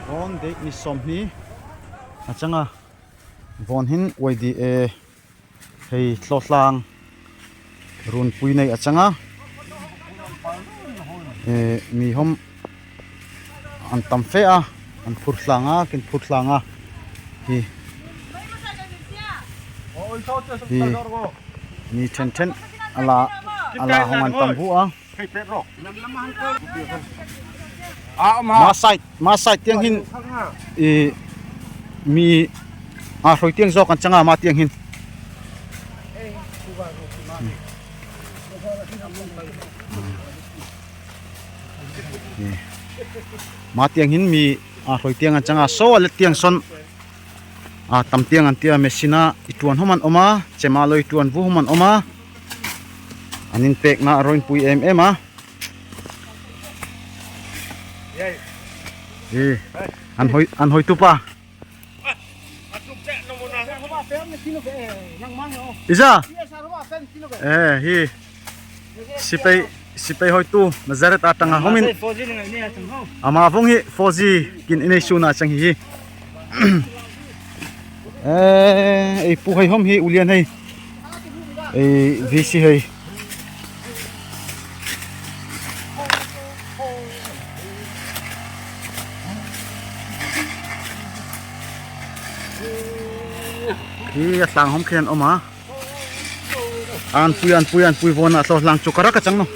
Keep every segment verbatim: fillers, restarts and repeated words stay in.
Vawn date ni sawmhni a chang a, vawn hin Y D A hei Thlawtlang runpui nei a chang a, eh, mi hom an tam fe a, an phur tlang a, kin phur tlang a. Hi. Hi. Mi then then a la, a la hong an tam bu a. Ma side, ma side tiang hin, i, mi a hroi tiang zawk an chang a, ma tiang hin. I, ma tiang hin mi a hroi tiang an chang a, so a let tiang son a tam tiang an tia, machine a i tuan hom an om a, chem a lo i tuan vu hom an om a. An in pek na a ro in pui em em a. Hi. An hoi, an hoi tu pa. Isa. Eh, hi. Sipai, sipai hoi tu, Nazareth a tang a hom in. Ama vung hi four G kin inei su na chang hi hi. Eh, ei pu hei hom hi, ulian hei. Ei V C hei. Hi a tlang hom khen om a. An pui, an pui, an pui, vawn a Thlawtlang chu ka rak a chang no.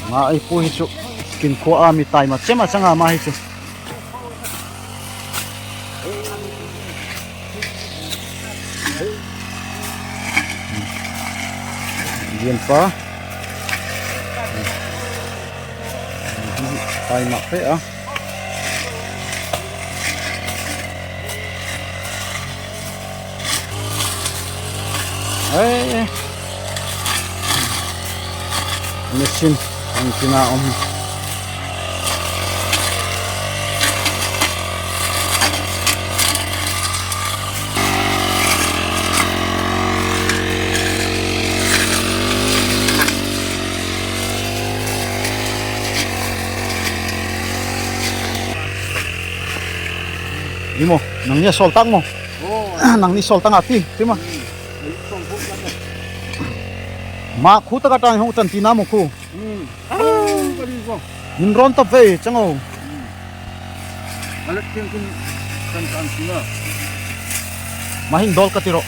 Ma ei pu hi chu kin khua a mi tai ma chem a chang a ma hi chu. Lian pa. Tai ma pe a. Eh. Machine, machine a om. Imo, nang ni a sol tang mo. Nang ni sol tang a ti, ti ma. Ma khu ta ka tang hong chan ti na mo khu. Nin ron ta ve chang o. Ma hin dol ka ti ro.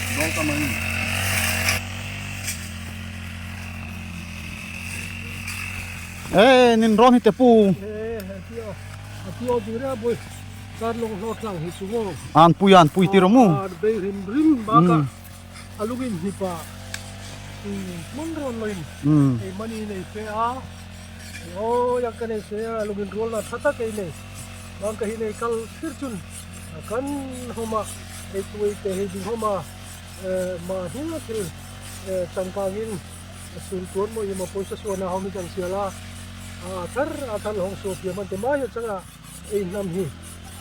Eh, nin ron hi te pu. An pui, an pui ti ro mu. A lung in hni pa. Mun ron lo in. Ei mani nei fe a. Ei o yang ka nei se a lung in rual na tha tha kei nei. Bang ka hi nei kal tir chun. Kan homa. Ei tui te hei ding homa. Ma hil thil. Tangkang in. Sun tuan mo i ma poisa suan a hom i chang sia la. A thar, a thar hong so pia man te ma hi chang a. Ei hnam hi,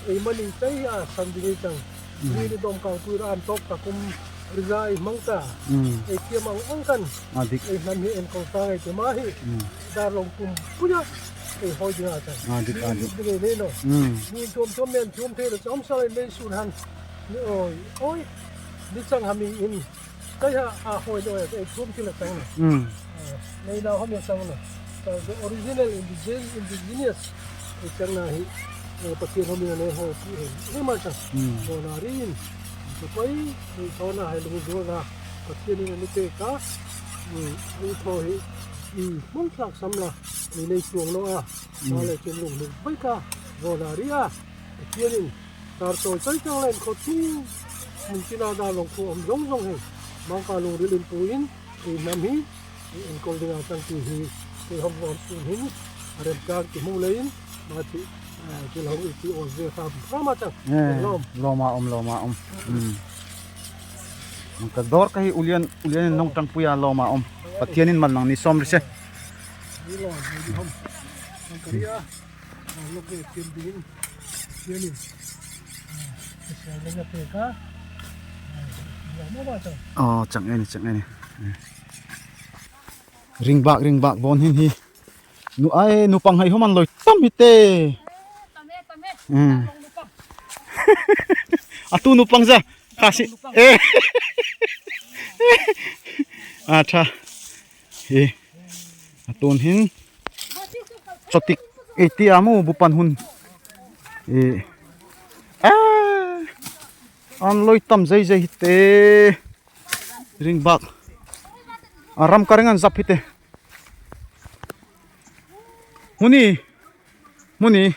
ei mani chai a san ding ei chang. Ni ni dom kang pui ra an tok ta kum riza ei hmang ta. Ei tiam ang ang kan. Ei hnam hi enkol ta ei te ma hi. Dar long kum pui a. Ei hoi ding a chang. Ni ni ding ei nei no. Ni tuam tuam men tuam thei lo chom sa ei nei sun han. Ni oi, oi. Ni chang ha mi in. Kei ha a hoi lo e, ei thum kila chang na. Nei la hom ya chang na. The original indigenous, indigenous. Ei chang na hi. Pathian hom ya nei hoi ti hei. Hei ma chang. Hona rin. Sa pai, ei thona hei lung zol na. Pathian ni ni te ka. Ei tho hi. Mun tlak sam la. Ei nei chuang lo a. Sa le chun lung lung pai ka. Hona ri a. Pathian in. Tar tol chai chang len kho ti. Mun tina da long kho om zong zong hei. Mangka lung ril in pu in, ei hnam hi, ei enkol ding a chang ti hi, ei hom vom sun hin, Remkang ki hmu lei in, ma ti, eh, ki lau i ti ol ve kha, kha ma chang. Eh, lom. Lom a om, lom a om. Hmm. Ka dor ka hi ulian, ulian in nong tang pui a lom a om. Pathian in mal nang ni som ri se. Ni lom, ni hom. Ang ka ri a. Ang lok ve tian ding. Tian in. Ah, ka sial le ka pe ka. Ah, lom a ba chang. Oh, chang e ni, chang e ni. Eh. Ringbak, ringbak bon hin hi. Nu ai, nupang hai homan loi tam hi te. Tam e, tam e. Hmm. Tam e, nupang. A tu nupang za. Khasi. Nupang. Eh. A tha. Hi. A tun hin. Chotik. E ti amu bupan hun. E. Ah. An loi tam zai zai hi te. Ringbak. A ram ka ring an zap hi te. Huni. Huni.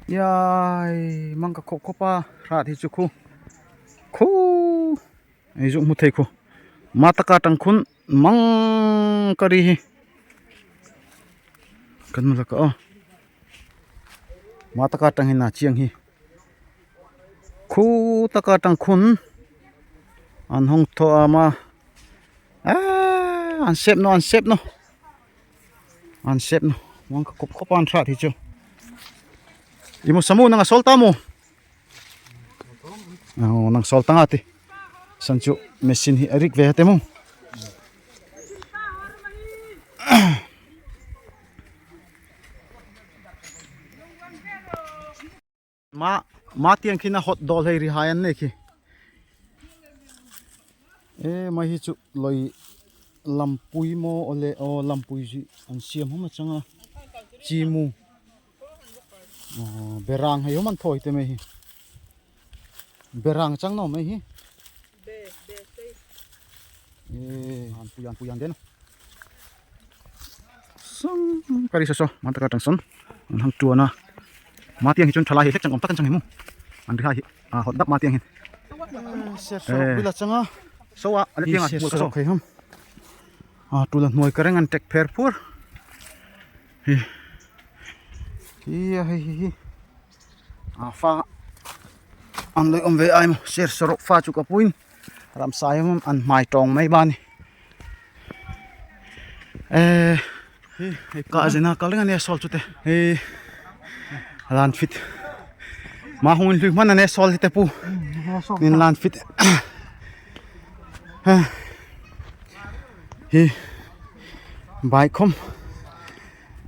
Yai, mang ka khop khop a, rat hi chu khu. Khu. Ei zuk hmu thei khu. Ma taka tang khun, mang ka ri hi. Kan mu la ka o. Ma taka tang hi na chiang hi. Khu taka tang khun. An hong tho ama. Ah, an sep no, an sep no. An sep no. Mang ka khop khop an tha thi chu. Imu samu nang a sol ta mu. Oh, nang sol ta nga ti. San chu machine hi a rik ve ha te mu. Ma, ma tiang khin a hot dol hei ri hai an ne khi. E, ma hi chu loi lampui mo ole, o lampui ji an siam hom a chang a. Chi mu. O, berang hei hom an thoi te mai hi. Berang chang no mai hi. Be, be, sei. E, an pui, an pui an den. Sang kari soso, ma taka tang son. An hang tuan a. Ma tiang hi chun thalai hi lek chang om tak an chang hi mu. An ri ha hi. A, hot dap ma tiang hin. Ser so, e, bila chang a. So a, ale tiang a, ser mul so, so. Khai ham. A, tu la nuai ka reng an tek pher phur. Hi. Hi, hi, hi, hi. A, fa. An loi om ve ai mu. Ser sorok fa chu ka puin. Ram sai mu an mai tong mai bani. Eh, ka zina ka lengan e sol chu te. Hi. Lan fit. Ma hung lui man an e sol te pu. Nin lan fit. Hi. Bai khom.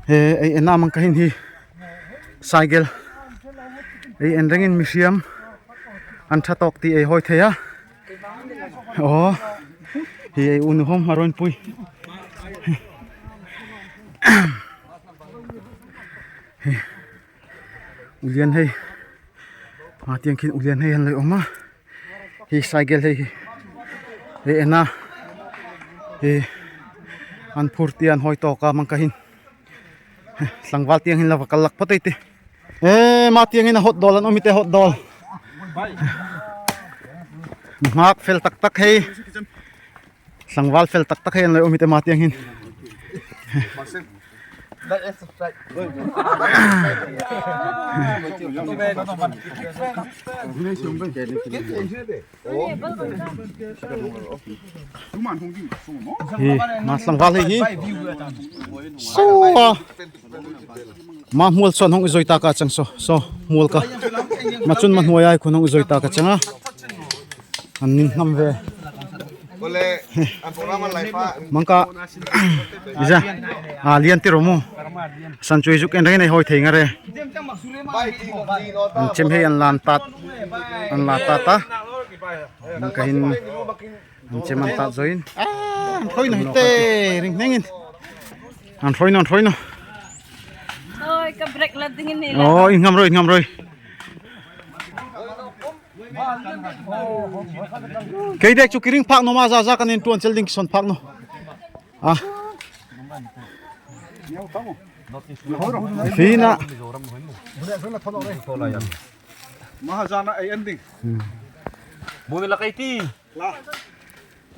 Hi, ei en a mang ka hin hi. Cycle. Ei en rengin mi siam. An tha tok ti ei hoi thei a. O. Hi ei unu hom a roin pui. Hi. Ulian hei. Ma tiang khin ulian hei han lei om a. Hi cycle hei hi. Ei en a. Hi. An phur ti an hoi tok a mang ka hin. Tlangval tiang hin la va kal lak phot ei ti. E, ma tiang hin a hot dol an om i te hot dol. Ngak fel tak tak hei. Tlangval fel tak tak hei an lei om i te ma tiang hin. Hi, ma tlangval hi hi. So, a. Ma mual so hong zoi ta ka chang so. So, mual ka. Ma chun ma nuai ai khun hong zoi ta ka chang a. An nin ngam ve. Mang ka. Iza. A, lian ti ro mu. San chu ei zuk en reng nei hoi thei nga re. An chem hei an lan tat. An lan tat ta. Mang ka hin. An chem an tat zoin. A, an thloi no hi te, ring nengin. An thloi no, an thloi no. Oi, ka brake la dingin ni la. O, in ngam roi, in ngam roi. Kei dek chu ki ring phak no ma za za kan in tuan chel ding ki son phak no. A. Fina. Mahazana ei ending. Bun la kai ti. La.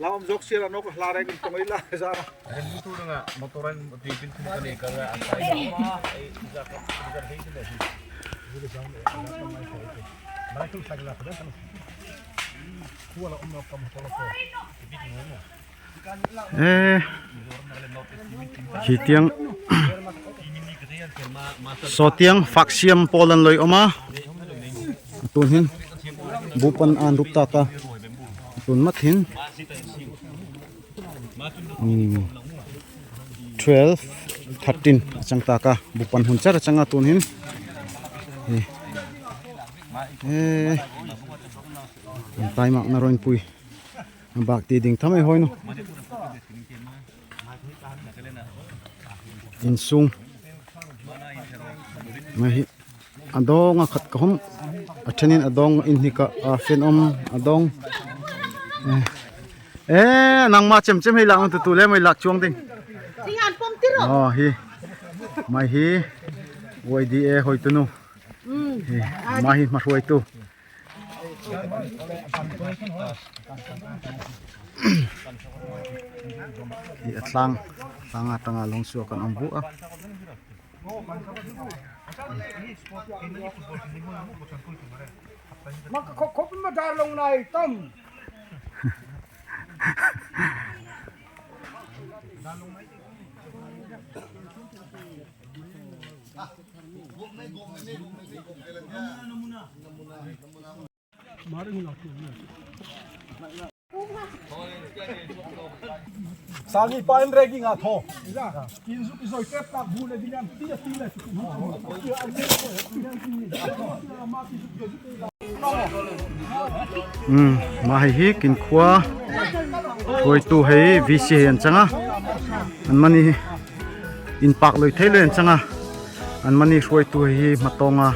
Lam zok sira nok hla rek in tong ila zara. Rem tu nga motoran tipin kum kani kala asai. Eh, hi tiang so tiang faksiam pawl an loi om a. Tun hin bu pan an rup ta ka. Tun mat hin Hmm. Twelve, thirteen a chang ta ka, bu pan hun char a chang a tun hin. Eh, taimak na roin pui. Bak ti ding tham ei hoi nu. Insung. Mai hi. Adong a khat ka hum. A thenin adong in hi ka a fen om adong. Eh. Eh, nangma chem chem hei lak tu tu le mai lak chuang ding. Tingan pom tiro. Oh, hi. Mai hi. Y D A hoi tu nu. Hmm. Hi. Mai hi ma hoi tu. Hi a tlang. Tlang a tlang a long suak kan om bu a. Maka khop khop ma dar long nai tam. Sani pain regi nga tho. Kin zuk izoi tep tak bu le dilian tia tia. Hmm, ma hi hi kin khua hruaitu hei V C hei an chang a. An mani in pak loi thei loi an chang a. An mani hruaitu hei hi matong a.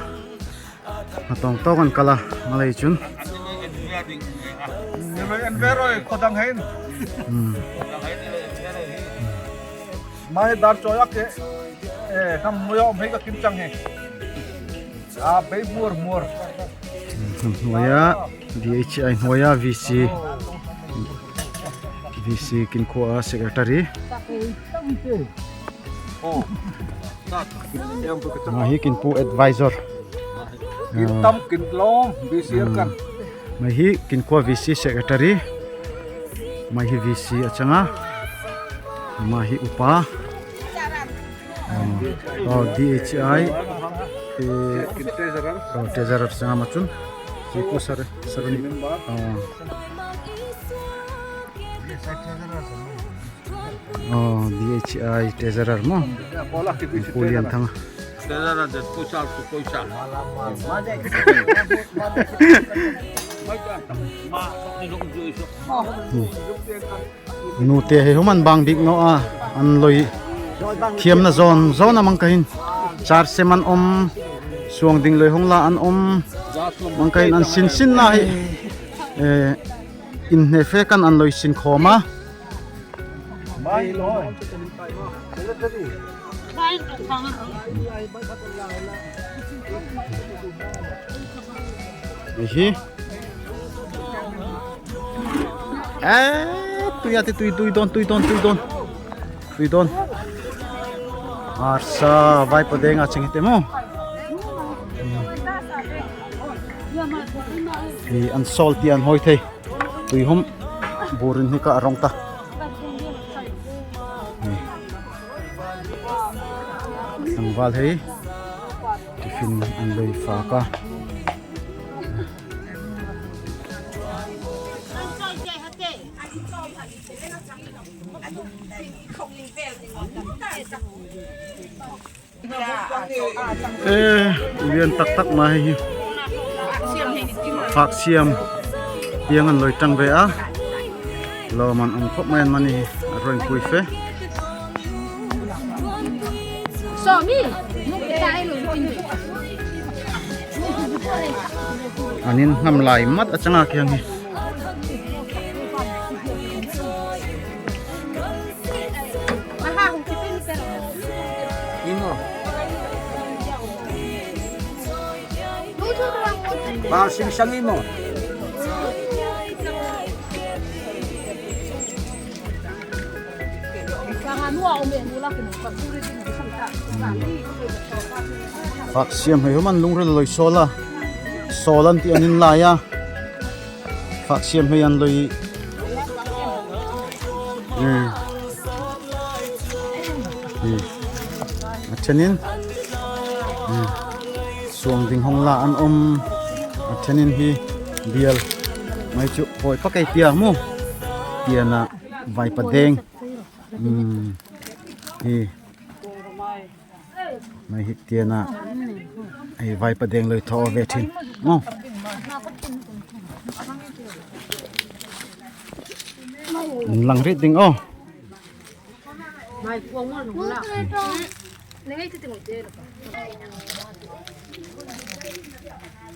Matong tawk an kal a, malei chun. Ni loi en ve roi khodang hein. Hmm. Mai dar choyak ke. Eh, ham moyo mei ka kim chang he. Ah, bei mur mur. Hmm, hnuai a, D H I hnuai a V C. V C kin khua a secretary. Oh. Mai hi kin pu advisor. Kin tam kin lom V C kan. Mai hi kin khua V C secretary. Mai hi V C a chang a. Mai hi upa. Oh, D H I. Eh, oh, treasurer chang a ma chun. Hi pu sar, sar ni. Oh. Oh, D H I treasurer mo. Pu Lian Thang. Treasurer de poisa tu poisa. Hmm. Nute hei hum an bang bik no a, an loi thiam na zon zon a mang ka hin. Char sem an om, suang ding loi hong la an om, mang ka hin an sin sin na hi. Eh, in hne fe kan an loi sin khom a. Hi. Eh, tui a ti tui, tui don, tui don, tui don. Tui don. Arsa, vai pa deng a ching hi te mo. Hi an sol ti an hoi thei. Tui hum burin hi ka rong ta. Tangval hei. Tiffin an loi fa ka. Eh, lian tak tak mai hi. Fak siam. Tiang an loi tang ve a. Lo man ong khop mai an mani. Roin pui fe. Anin nam lai mat a chang a kiang hi. Imo. Ba sing sang imo. Fak siam hei human lungril loi sawl a. Sawl an ti an in lai a. Fak siam hei an loi. Hmm. Hmm. A then in. Hmm. Suang ding hong la an om. A then in hi bial. Mai chu hoi pa kei tia mu. Tia na vaipadeng. Hmm. Hi. Mai hi tia na. Hi vaipadeng loi thaw ve thin. Mo. Lang rit ding o.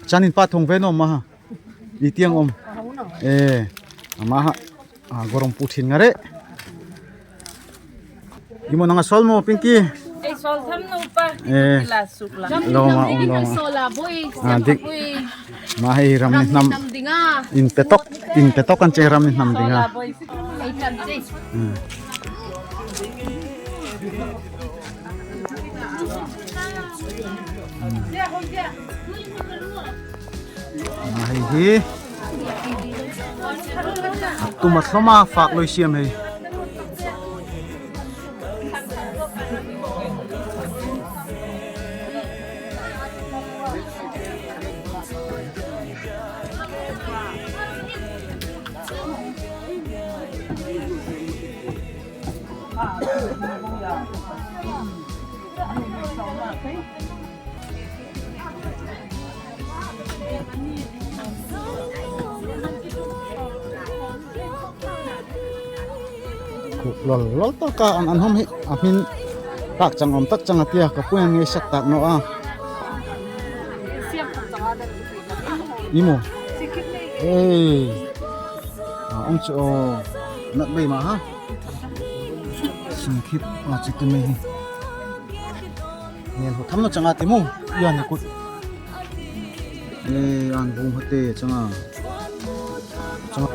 Chan in pa thong ve no ma ha. I tiang om. E, ama ha. A, gorom pu thin nga re. Imo nang a sawl mo Pinky. Ei sawl tham no pa. E. Ila suk la. Lo ma om lo ma. Sawl a boi. A, dik. Ma hei ram ni hnam. In petok, in petok kan che ram ni hnam ding a. Sawl a boi. Ei tham che. Hmm. Hei hi. A tum a thlom a fak loi siam hei. Kuk lol lol ta ka an an hom hi a hmin tak chang om tak chang a tia ka pui an ngei sak tak no a. Imo. Ei. A, ong chu o. Nat bei ma ha. Singkhip ma chu tu mei hi. Ngen ho tham no chang a ti mu. Ia ni kut. Ei, an bung hate chang a. Chang a.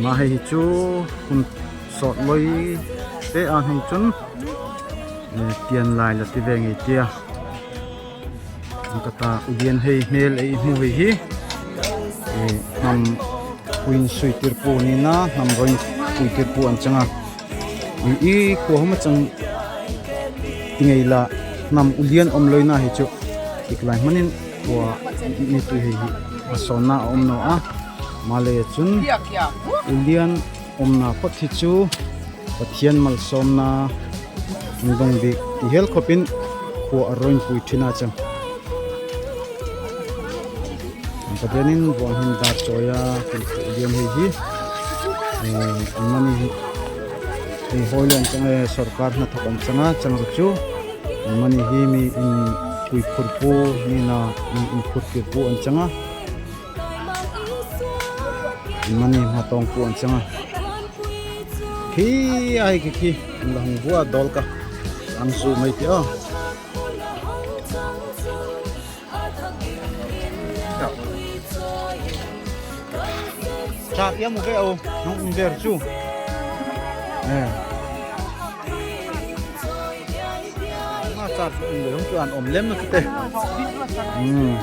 Mahei hi chu hun sawt loi te a hung chun, eh, tian lai la ti veng ei tia. Ang kata ulian hei hmel ei hmu hei hi. Eh, hnam puin sui tirpu nina, hnam roin pui tirpu an changa. I, i khua hma chang ti ngei la hnam ulian om loina hi chu. Iklai hmanin khua ni tui hei hi a sawna a om naw a. Malei chun ulian omna phot hi chu Pathian malsawmna an dong bik ti hel khopin khua a roin pui thina chang. Pathianin vawng hin dar chawi a, kan khuh lian hei hi. Eh, mani hi. Eh, hoi lian chang, eh, sorkar na thok an changa, chang ru chu. Mani hi mi in pui phur pu, mi na in, in phur kir pu an changa. Mani ma tawng pu an changa. Khi ai khi khi. An la hung vua dol ka. An zu mai ti a. Char ia mu ve o, nung um ver chu. Eh. Ma char chu um ver hung chu an om lem na te. Hmm.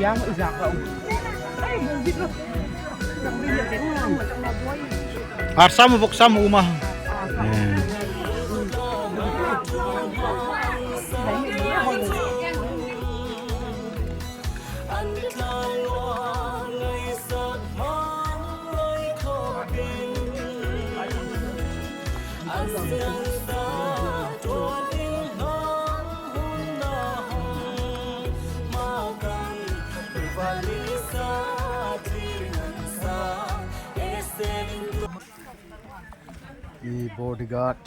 Yang izak ka um. Ar sam vok sam uma. Eh. I bodyguard.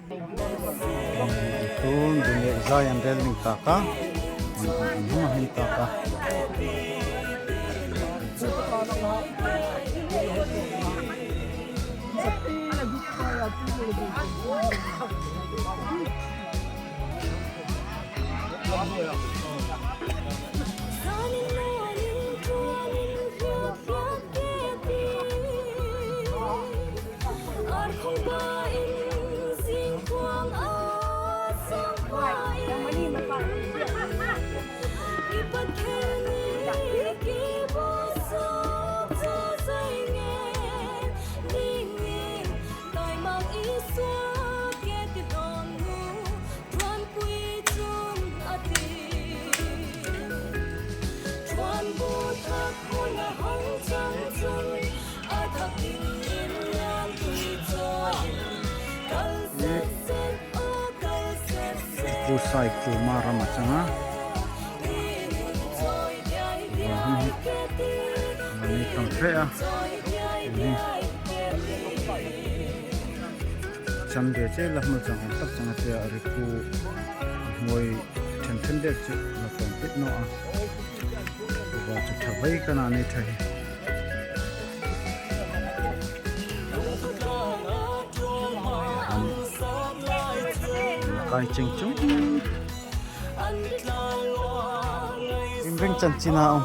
Bang i tun dunia zai an rel ning taka. An hung hin taka. Pu Sai Khuma ram a chang a. Ni tam fe a. Ni. Cham de che la hmul chang tak chang a che a ri pu. Moi them them de che la tam pit no a. Ba chu tha bai ka na ni tha hi. Kai cheng chung. Rimreng chan china om.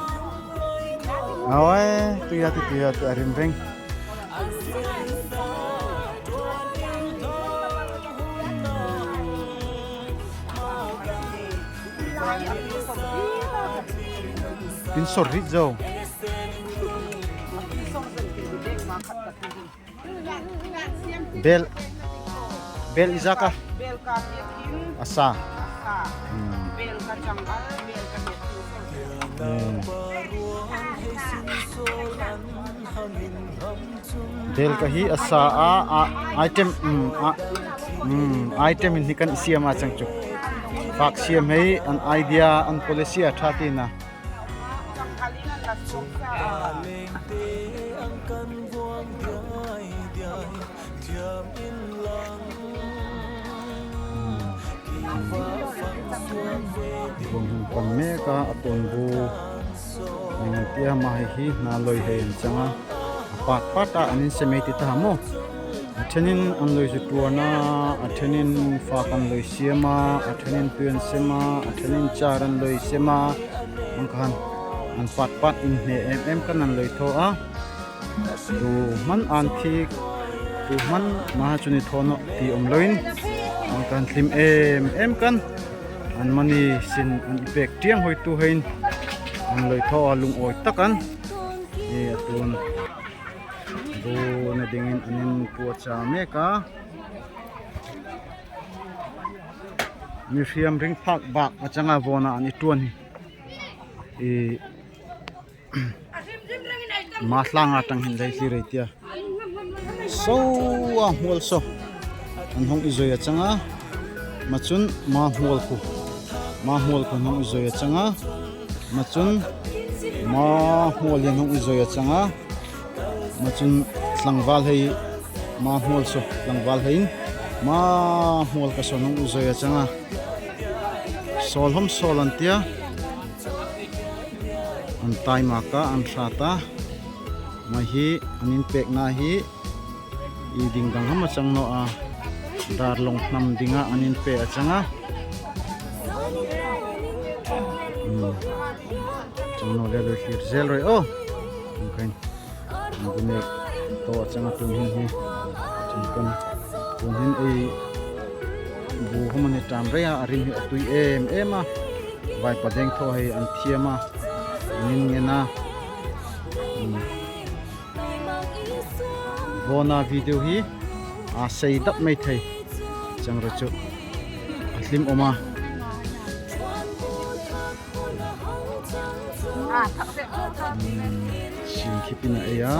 Awai, tuya ti tuya ti a rimreng. Pin sor ri zo. Bel, bel ija ka? Bel ka miat in. Asa. Asa. Hmm. Bel ka chang a, bel ka miat in. Hmm. Bel ka hi asa a, a, item, hmm, a, hmm, item in hi kan siam a chang chu. Pak siam hei, an idea, an policy a tha ti na. Vong hung pang mek a, a tuan bu. Eng tia ma hei hi na loi hei an chang a. A pat pat a an in sem ei ti ta mo. A thenin an loi zu tuan a, a thenin fak an loi siam a, a thenin tui an sem a, a thenin char an loi sem a. Ang khan an pat pat in hne em em kan an loi tho a. Tu hman an thik, tu hman ma chu ni tho no ti om loin. Ang khan hlim em em kan. An mani sin an i pek tiang hoi tu hein. An loi tho a lung oi tak an. Ni a tun. Bu na dingin an in puat cha mek a. Mi hriam ring phak bak a chang a vona an i tuan hi. I ma hlang a tang hin lei hli rei tia. So a hmual so. An hong i zoi a chang a. Ma chun ma hmual khu. Ma hmual khu an hong i zoi a chang a. Ma chun ma hmual hi an hong i zoi a chang a. Ma chun tlangval hei ma hmual so. Tlangval hei in ma hmual ka so an hong i zoi a chang a. Sawl hom sawl an tia. An tai mak a an hrat a. Mai hi an in pek na hi. I ding dang ham a chang no a. Dar long hnam ding a an in pek a chang a. Hmm. Chang no le loi hlir zel roi o. Ang khan. Ang khan ne to a chang a tun hin hi. Chang kan tun hin ei bu hom an i tam rei a, a rim hi a tui em em a. Vaipa deng tho hei an thiam a. An in ngen a. Hmm. Vona video hi a sei dap mai thei. Chang ra chu a hlim om a. Hmm, sin khipin a ei a.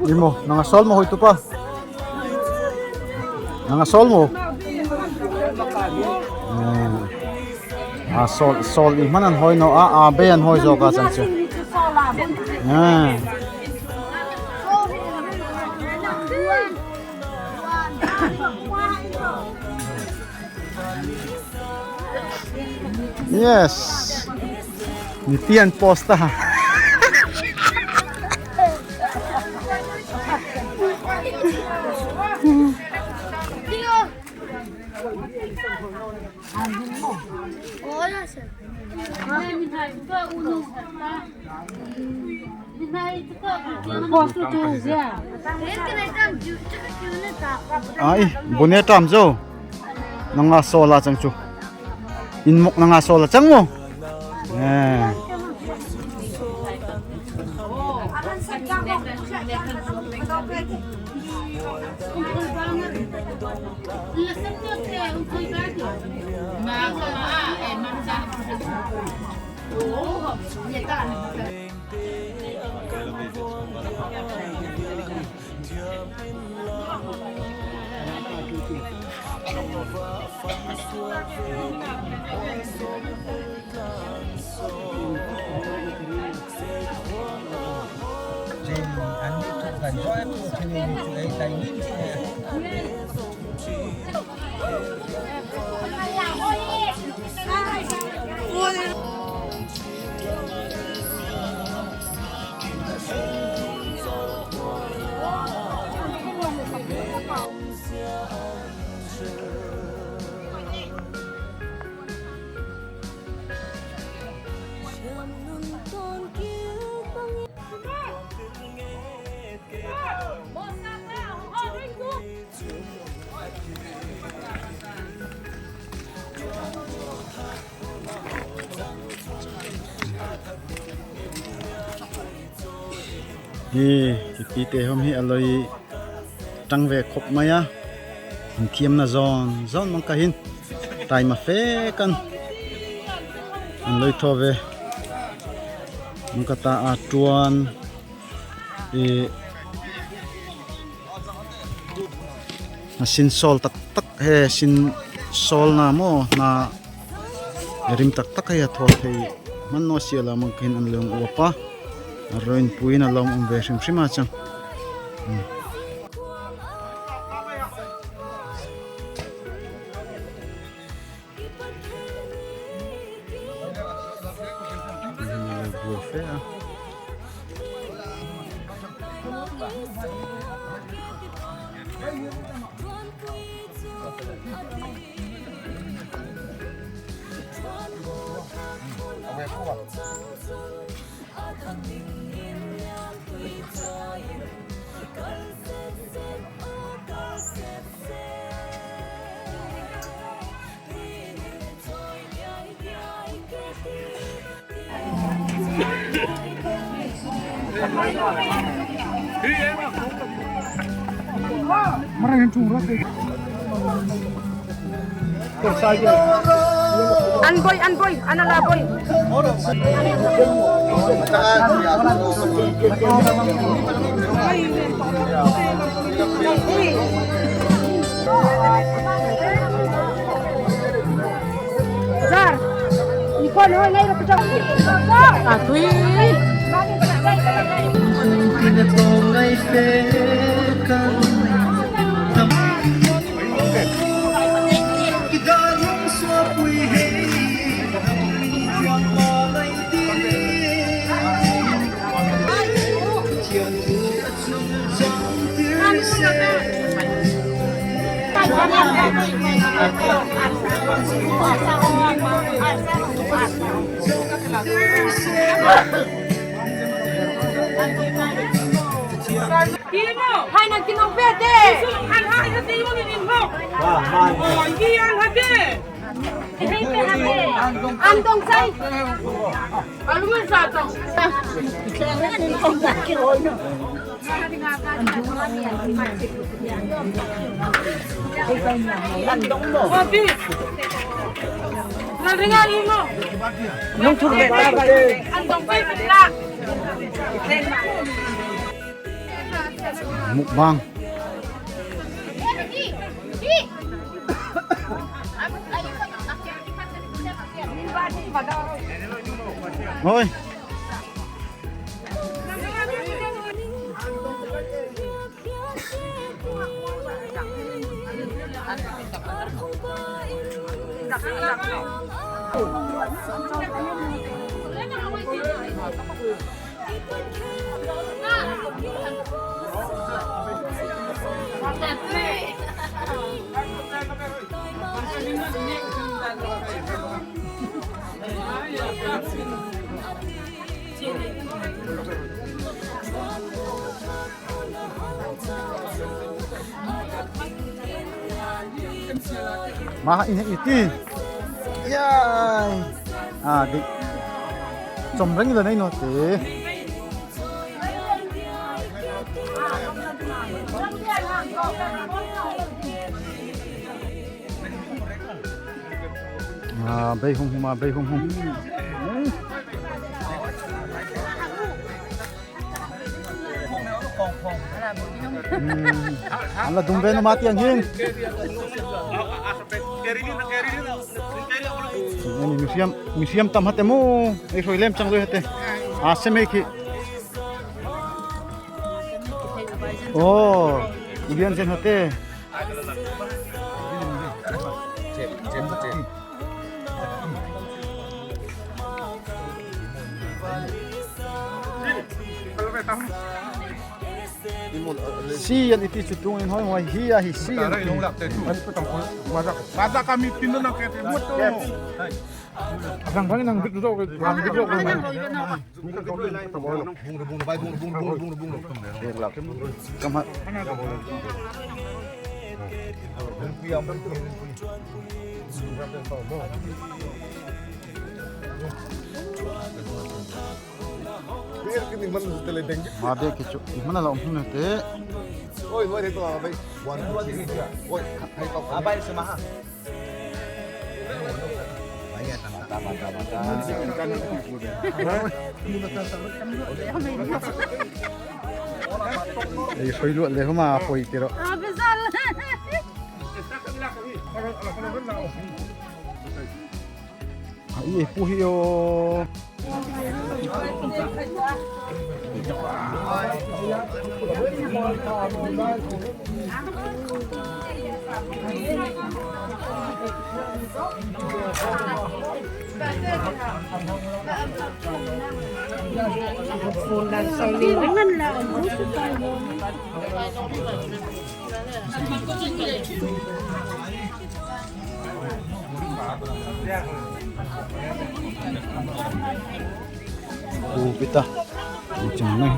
Imo, nang a sawl mo hoi tu pa. Nang a sawl mo. A sawl, sawl i hman an hoi no a, a bei an hoi zo ka chan chu. Yes. Ni pian post ta. Ai, bu ne tam zo. Nang a sawl a chang chu. In mok nang a sawl a chang mo. Eh. Hi, i pite hom hi a loi tang ve khop mai a. An thiamna zon zon mang ka hin. Tai ma fe kan. An loi tho ve. Mang ka ta a tuan. I, na sin sawl taktak he, sin sawl na mo na rim taktak he a thaw thei man no sia la mang kin an leng ua pa. A roin puin a lom um ve hrim hrim a chang. Hmm. An boi, an boi, an ala boi. Zar. Iko no ngai ro pejam. Atui. Hai nang kinong pe te. An hai na te mo ni din ho. Oi, ki an ha te. An dong sai. Alu men sa tong. Mukbang. Oi. Ma, ini iti. Yai. Ah, di. Comreng ila nei no te. Ah, bei hum hum, ah, bei hum hum. Hmm. Ala dum ben mati ang hin. Ini museum, museum tam hate mu. Eh, soi lem chang doi hate. Ah, semei ki. Oh, ulian sen hate. Si yan iti cutung in hoi hoi hi ya hi si yan. Maza kami pintu nak kete buat tu. Asang kami nang gitu tu, nang gitu tu. Made kicu mana la om hum te. Oi, oi, hai to abai. Wan, oi, hai to abai semaha. Eh, soi luat le huma poi tiro. Ai, puhi o. Ku kita. Macam ni.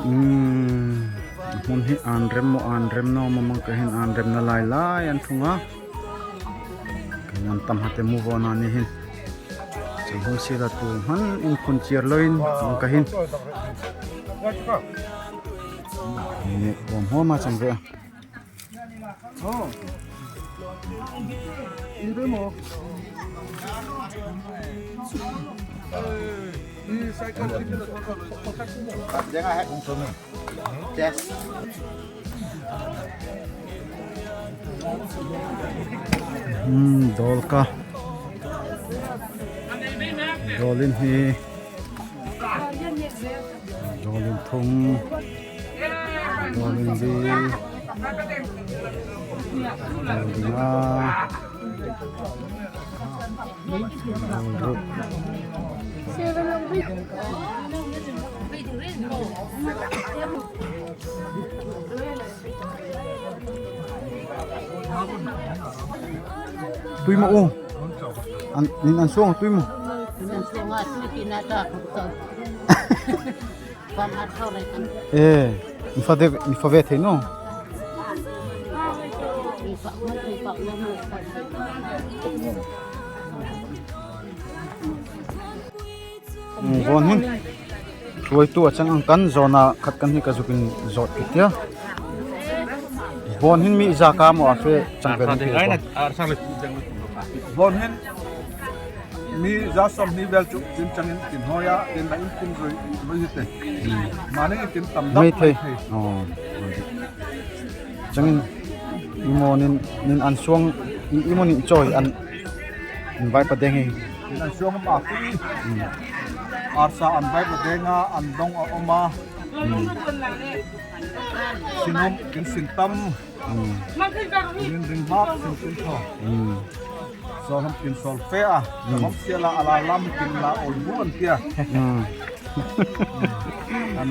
Hmm, mun hi anrem mo anrem no mo mang ka hin anrem na lai lai an thung a. Ka hin tam hate mu vo na ni hin. Chang hon si la tu han in kun chiar lo in mang ka hin. Ni vo mo ma chang ve. Hmm, dawl ka. Dawl in hi. Dawl in thung. Dawl in li. Dawl in nga. Dawl ruk. Tui mo u. An, nin an suang tui mo. Nin an suang a tui tina ta. Pam at thau lai kan. Eh, ni fa de, ni fa ve thei no. Ni fa mo, ni fa mo, ni fa. Hmm, vawn hin. Tuaitu a chang ang kan zawn a khat kan hi ka zuk in zawt kit tia. Vawn hin mi za ka mo a fe chang ve hin ti ko. Vawn hin mi za sawm ni vel chu tin chang in tin hoi a, tin la in tin zoi zoi hi te. Hmm. Mani tin tam dam mai thei. Oh. Chang in, i mo nin, nin an suang, i, i mo nin chawi an, an vaipadeng hi. Nin an suang ma pui. Hmm. Arsa an vaipadeng a, an dong a om a. Hmm. Sin om, kin sin tam. Hmm. Nin ring hak, sin sin tho. Hmm. Sawl ham kin sawl fe a, hmm, mam sia la ala lam kin la ol bu an tia. Hmm. An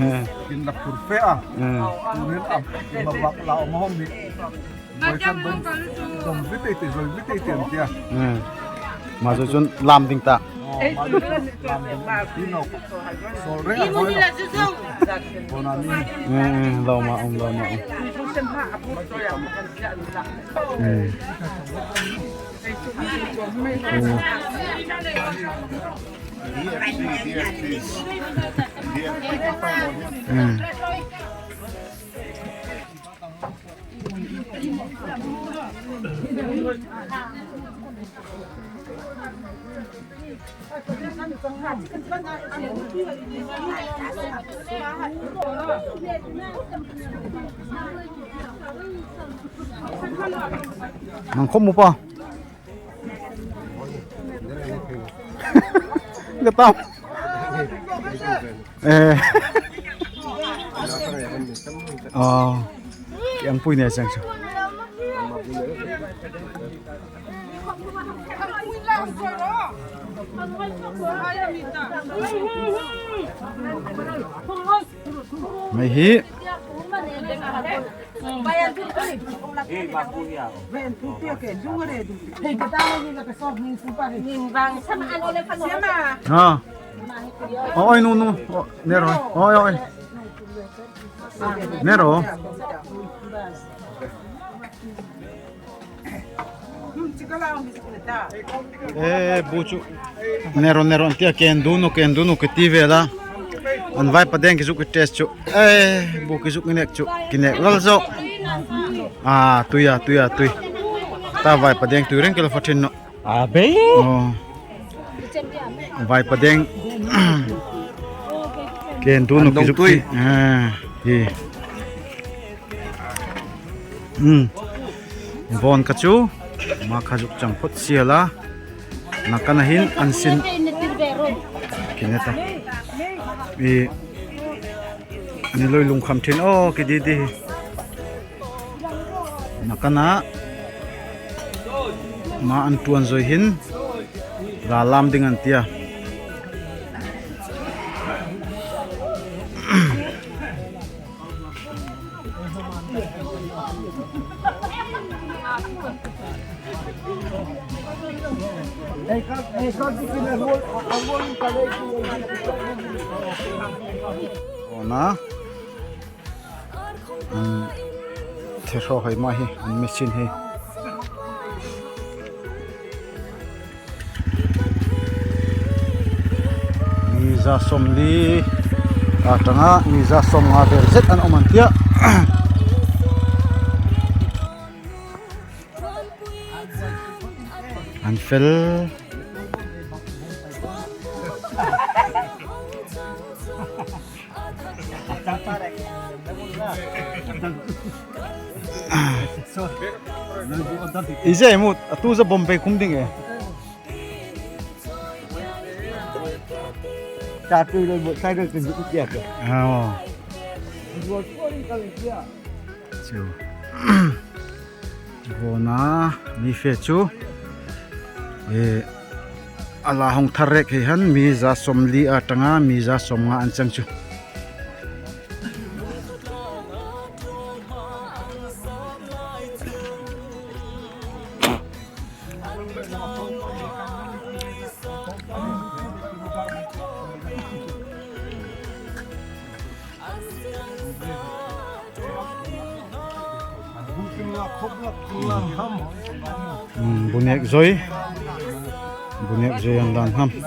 kin la phur fe a. Hmm. Tunin am kin ma bak la om hom hi. Boi kan dong, dong vitei tei, zoi vitei tei an tia. Hmm. Ma zoi chun lam ding ta. Oh, ma zoi chun lam ding ta. Tino. Sawl re a boi lo. Bona ni. Hmm, lo ma om, lo ma om. Hmm. Nang khom mu pa. Nga tam. Eh. Oh. Kiang pui ne sang su. Mei hi. Ha. Oi, nu, nu. Oi, ner o. Oi, oi. Ner o. Eh, bu chu. Ner o, ner o, tia ken dun o, ken dun o, ke ti ve la. An vaipadeng ki zuk ki test chu. Eh, bu ki zuk ki nek chu. Ki nek lal zo. Ah, tui a, tui a, tui. Ta vaipadeng tui reng ki la fa thin no. Abe. Oh. Vaipadeng. Ken dun o ki zuk tui. Ah, hi. Hmm. Vawn ka chu. Ma kha zuk chang phot sia la. Na ka na hin an sin. Ki ne ta. I. Ni loi lungkham thin o ki di di. Na ka na. Ma an tuan zoi hin. La lam ding an tia. Ona. An thehraw hoi ma hi, an machine hi. Ni za sawmli a tang a, ni za sawmnga vel zet an om an tia. An fel. Ije mut atu za Bombay kum ding e. Cha tui lo mut sai lo tui mut kia kia. Aw. Chu. Vana mi fe chu. E, ala hong thar rek hei han mi za som li a tanga mi za som nga an chang chu. Hmm, bu nek zoi. Bu nek zoi an dan ham. Hmm.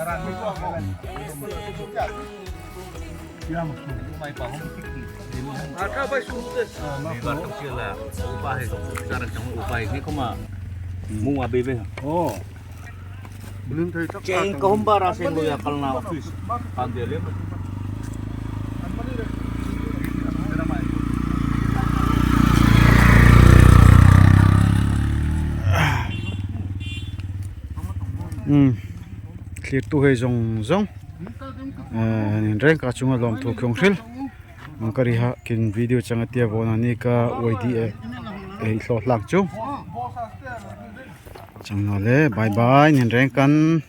Hmm. Thlirtu hei zong zong. Eh, Ninrengka chunga lawmthu khong hril. Mangkari ha kin video chang a tia vana ni ka Y D A, eh, i thlaw hlak chu. Chang na le, bye bye, Ninrengkan.